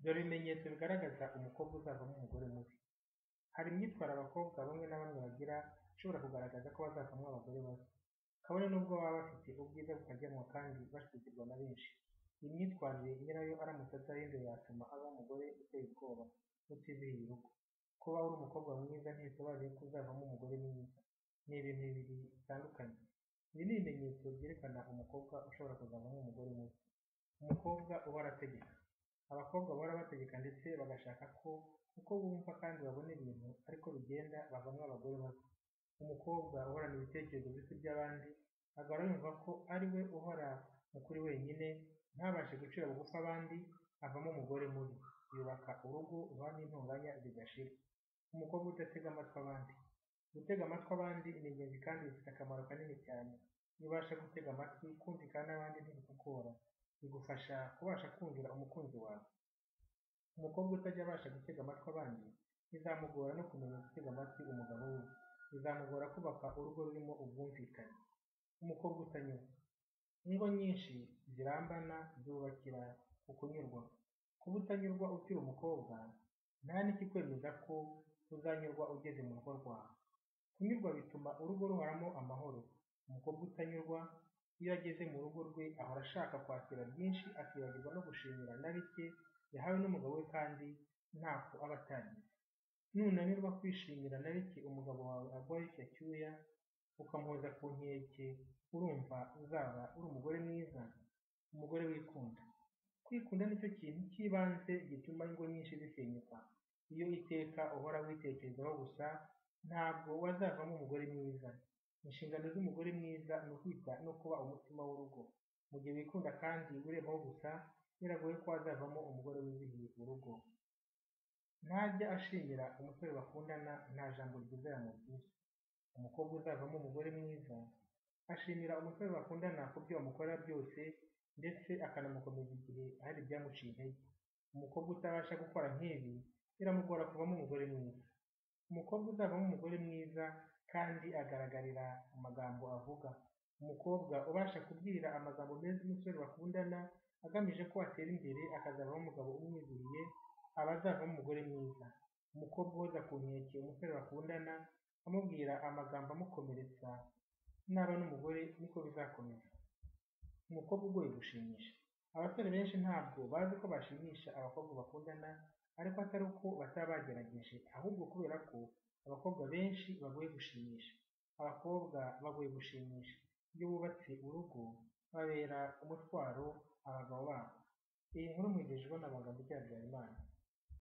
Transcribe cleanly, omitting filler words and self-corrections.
Dore ibimenyetso bigaragaza umukobwa uzavamo umugore mubi. Hari imyitwarire abakobwa bamwe na bamwe bagira ishobora kugaragaza ko bazavamo abagore babi, kabone n'ubwo baba bafite ubwiza butagereranywa kandi bashyigikirwa na benshi. Iyi myitwarire nyirayo aramutse atayihinduye yatuma avamo umugore uteye ubwoba, utizihiye urugo. Kuba uri umukobwa mwiza ntibisobanuye ko uzavamo umugore mwiza, ni ibintu bibiri bitandukanye. Ibi ni ibimenyetso byerekana umukobwa ushobora kuzavamo umugore mubi. Umukobwa uhora ategeka. Abakobwa bahora bategeka ndetse bagashaka ko uko bumva kandi babona ibintu ariko bigenda bavamo abagore babi. Umukobwa uhorana ibitekerezo biruta iby'abandi, agahora yumva ko ari we uhora mu kuri wenyine, ntabashe gucira bugufi abandi, avamo umugore mubi, yubaka urugo ruhoramo intonganya zidashira. Umukobwa udatega amatwi abandi. Gutega amatwi abandi ni ingenzi kandi bifite akamaro kanini cyane. Iyo ubasha gutega amatwi, kumvikana n'abandi ntibikugora, bigufasha kubasha kumvira umukunzi wawe. Umukobwa utajya abasha gutega amatwi abandi, bizamugora no kumenya gutega amatwi umugabo we, bizamugora kubaka urugo rurimo ubwumvikane. Umukobwa utanyurwa. Ingo nyinshi zirambana zubakira ku kunyurwa. Kuba utanyurwa ukiri umukobwa, nta n'ikikwemeza ko uzanyurwa ugeze mu rugo rwawe. Kunyurwa bituma urugo ruhoramo amahoro. Umukobwa utanyurwa iyo ageze mu rugo rwe ahora ashaka kwakira byinshi akibagirwa no gushimira na bike yahawe n'umugabo we kandi ntako aba atagize. Nunanirwa kwishimira na bike umugabo wawe aguha yushye icyuya, ukamuhoza ku nkeke, urumva uzaba uri umugore mwiza? Umugore wikunda. Kwikunda nicyo kintu cy'ibanze gituma ingo nyinshi zisenyuka. Iyo iteka uhora witekerezaho gusa, ntabwo wazavamo umugore mwiza. Inshingano z'umugore mwiza ni ukwita no kuba umutima w'urugo. Mu gihe wikunda kandi wirebaho gusa, biragoye ko wazavamo umugore wizihiye urugo. Ntajya ashimira umusore bakundana, nta jambo ryiza yamubwira. Umukobwa uzavamo umugore mwiza, ashimira umusore bakundana ku byo amukorera byose ndetse akanamukomeza igihe hari ibyamuciye intege. Umukobwa utabasha gukora nk'ibi, biramugora kuvamo umugore mwiza. Umukobwa uzavamo umugore mwiza kandi agaragarira mu magambo avuga. Umukobwa ubasha kubwira amagambo meza umusore bakundana agamije ko atera imbere akazavamo umugabo umwizihiye, aba azavamo umugore mwiza. Umukobwa uhoza ku nkeke umusore bakundana amubwira amagambo amukomeretsa, naba n'umugore niko bizakomeza. Umukobwa ugoye gushimisha. Abasore benshi ntabwo bazi ko bashimisha abakobwa bakundana, ariko atari uko bataba bagerageje, ahubwo kubera ko abakobwa benshi bagoye gushimisha. Abakobwa bagoye gushimisha. Iyo bubatse urugo, babera umutwaro abagabo babo. Iyi nkuru muyigejejweho na Magambo Habyarimana.